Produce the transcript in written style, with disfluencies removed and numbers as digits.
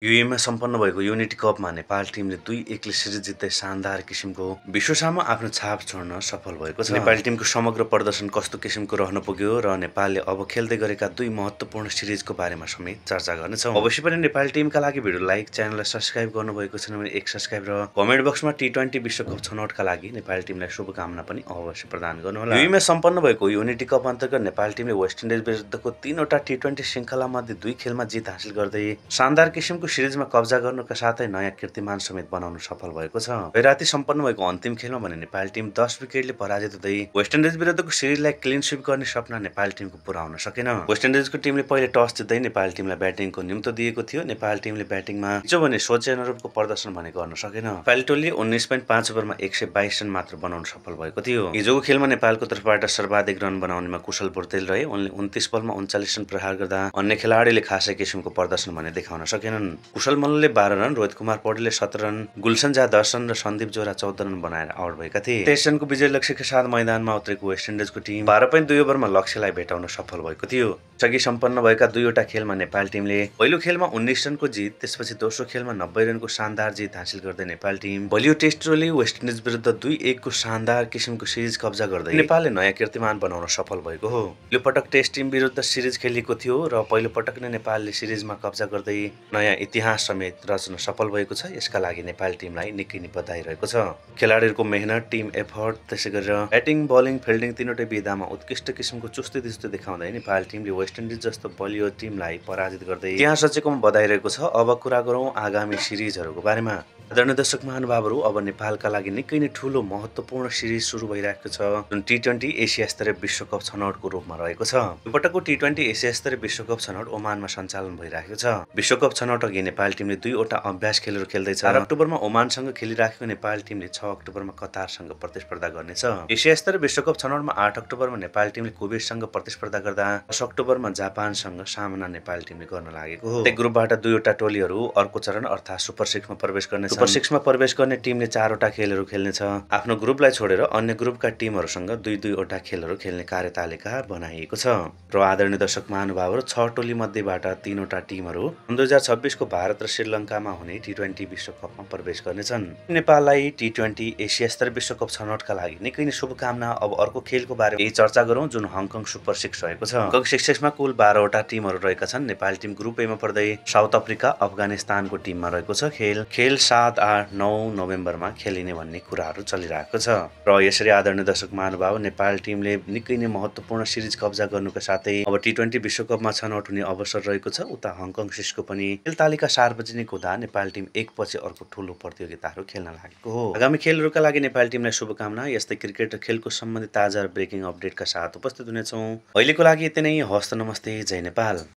युएमा सम्पन्न भएको युनिटी कपमा नेपाल टिमले 2-1 ले सिरिज जित्दै शानदार किसिमको विश्वसामु आफ्नो छाप छोड्न सफल भएको छ। नेपाली टिमको समग्र प्रदर्शन कस्तो किसिमको रहन पुग्यो र नेपालले अब खेल्दै गरेका दुई महत्त्वपूर्ण सिरिजको बारेमा समेत चर्चा गर्नेछौँ। अवश्य पनि नेपाली टिमका लागि भिडियो लाइक, च्यानललाई सब्स्क्राइब गर्नुभएको छैन भने एक सब्स्क्राइब र कमेन्ट बक्समा टी20 विश्वकप छनौटका लागि नेपाली टिमलाई शुभकामना पनि अवश्य प्रदान गर्नुहोला। युएमा सम्पन्न भएको युनिटी कप अन्तर्गत नेपाली टिमले वेस्ट इन्डिज विरुद्धको 3वटा टी20 श्रृङ्खलामध्ये 2 खेलमा जित हासिल गर्दै शानदार किसिमको सिरिजमा कब्जा गर्नुका साथै नयाँ कीर्तिमान समेत बनाउन सफल भएको छ। राति सम्पन्न भएको अन्तिम खेलमा भने नेपाली टिम 10 विकेटले पराजित हुँदै वेस्ट इन्डिज विरुद्धको सिरिजलाई क्लिन स्विप गर्ने सपना नेपाली टिमको पूरा हुन सकेन। वेस्ट इन्डिजको टिमले पहिले टस जित्दै नेपाली टिमलाई ब्याटिङको निम्तो दिएको थियो। नेपाली टिमले ब्याटिङमा हिजो भने सोचे अनुरूपको प्रदर्शन भने गर्न सकेन। नेपाली टोलीले 19.5 ओभरमा 122 रन मात्र बनाउन सफल भएको थियो। हिजोको खेलमा नेपालको तर्फबाट सर्वाधिक रन बनाउनेमा कुशल पोर्तेल रहे। उनले 29 बलमा 39 रन प्रहार गर्दा अन्य खेलाडीले खासै किसिमको प्रदर्शन भने देखाउन सकेनन्। कुशल मल्लले 12 रन, रोहित कुमार पौडेलले 17 रन, गुलसन झा 10 रन र सन्दीप जोरा 14 रन बनाएर आउट भएका थिए। 23 रनको विजय लक्ष्यका साथ मैदानमा उत्रेको वेस्ट इन्डिजको टिम 12.2 ओभरमा लक्ष्यलाई भेटाउन सफल भएको थियो। अघि सम्पन्न भएका दुईवटा खेलमा नेपाली टिमले पहिलो खेलमा 19 रनको जित, त्यसपछि दोस्रो खेलमा 90 रनको शानदार जित हासिल गर्दै नेपाली टिम बलियो टेस्ट टोली वेस्ट इन्डिज विरुद्ध 2-1 को शानदार किसिमको सिरिज कब्जा गर्दै नेपालले नयाँ कीर्तिमान बनाउन सफल भएको हो। यो पटक टेस्ट टिम विरुद्ध सिरिज खेलिएको थियो र पहिलो पटक नै नेपालले सिरिजमा कब्जा गर्दै नयाँ इतिहास समेत रचन सफल भएको छ। यसका लागि नेपाली टिमलाई निकै नै बधाई रहेको छ। खेलाडीहरूको मेहनत, टिम एफर्ट, त्यसै गरेर ब्याटिङ, बलिङ, फिल्डिङ तीनवटै विधामा उत्कृष्ट किसिमको चुस्ती दुस्ती देखाउँदै नेपाली टिमले वेस्ट इन्डिज जस्तो बलियो टिमलाई पराजित गर्दै इतिहास रचेकोमा बधाई रहेको छ। अब कुरा गरौँ आगामी सिरिजहरूको बारेमा। आदरणीय दर्शक महानुभावहरू, अब नेपालका लागि निकै नै ठूलो महत्त्वपूर्ण सिरिज सुरु भइरहेको छ, जुन टी20 एसिया स्तरीय विश्वकप छनौटको रूपमा रहेको छ। यो पटकको टी20 एसिया स्तरीय विश्वकप छनौट ओमानमा सञ्चालन भइरहेको छ। विश्वकप छनौट अघि नेपाली टिमले 2वटा अभ्यास खेलहरू खेल्दैछ। 4 अक्टोबरमा ओमानसँग खेलिराखेको नेपाली टिमले 6 अक्टोबरमा कतारसँग प्रतिस्पर्धा गर्नेछ। एसिया स्तरीय विश्वकप छनौटमा 8 अक्टोबरमा नेपाली टिमले कुवेतसँग प्रतिस्पर्धा गर्दा 10 अक्टोबरमा जापानसँग सामना नेपाली टिमले गर्न लागेको हो। प्रत्येक ग्रुपबाट 2वटा टोलीहरू अर्को चरण अर्थात् सुपर 6मा प्रवेश गर्नेछ। सुपर 6मा प्रवेश गर्ने टिमले 4वटा खेलहरू खेल्नेछ। आफ्नो ग्रुपलाई छोडेर अन्य ग्रुपका टिमहरूसँग 2-2वटा खेलहरू खेल्ने कार्यतालिका बनाइएको छ। र आदरणीय दर्शक महानुभावहरू, 6 टोली मध्येबाट 3वटा टिमहरू 2026 को भारत र श्रीलङ्कामा हुने टी20 विश्वकपमा प्रवेश गर्नेछन्। नेपाललाई टी20 एसिया स्तरीय विश्वकप छनौटका लागि निकै नै शुभकामना। अब अर्को खेलको बारेमा चर्चा गरौँ, जुन हङकङ सुपर 6 रहेको छ। हङकङ 6मा कुल 12वटा टिमहरू रहेका छन्। नेपाली टिम ग्रुप एमा पर्दै साउथ अफ्रिका, अफगानिस्तानको टिममा रहेको छ। खेल 7, 8, 9 नोभेम्बरमा खेलिने भन्ने कुराहरू चलिरहेको छ। र यसरी आदरणीय दर्शक महानुभाव, नेपाली टिमले निकै नै महत्त्वपूर्ण सिरिज कब्जा गर्नुका साथै अब टी20 विश्वकपमा छनौट हुने अवसर रहेको छ। उता हङकङ 6को पनि खेल तालिका सार्वजनिक हुँदा नेपाली टिम एकपछि अर्को ठूलो प्रतियोगिताहरू खेल्न लागेको हो। आगामी खेलहरूका लागि नेपाली टिमलाई शुभकामना। यस्तै क्रिकेट र खेलको सम्बन्धित ताजा र ब्रेकिङ अपडेटका साथ उपस्थित हुनेछौँ। अहिलेको लागि यति नै। हवस् त, नमस्ते, जय नेपाल।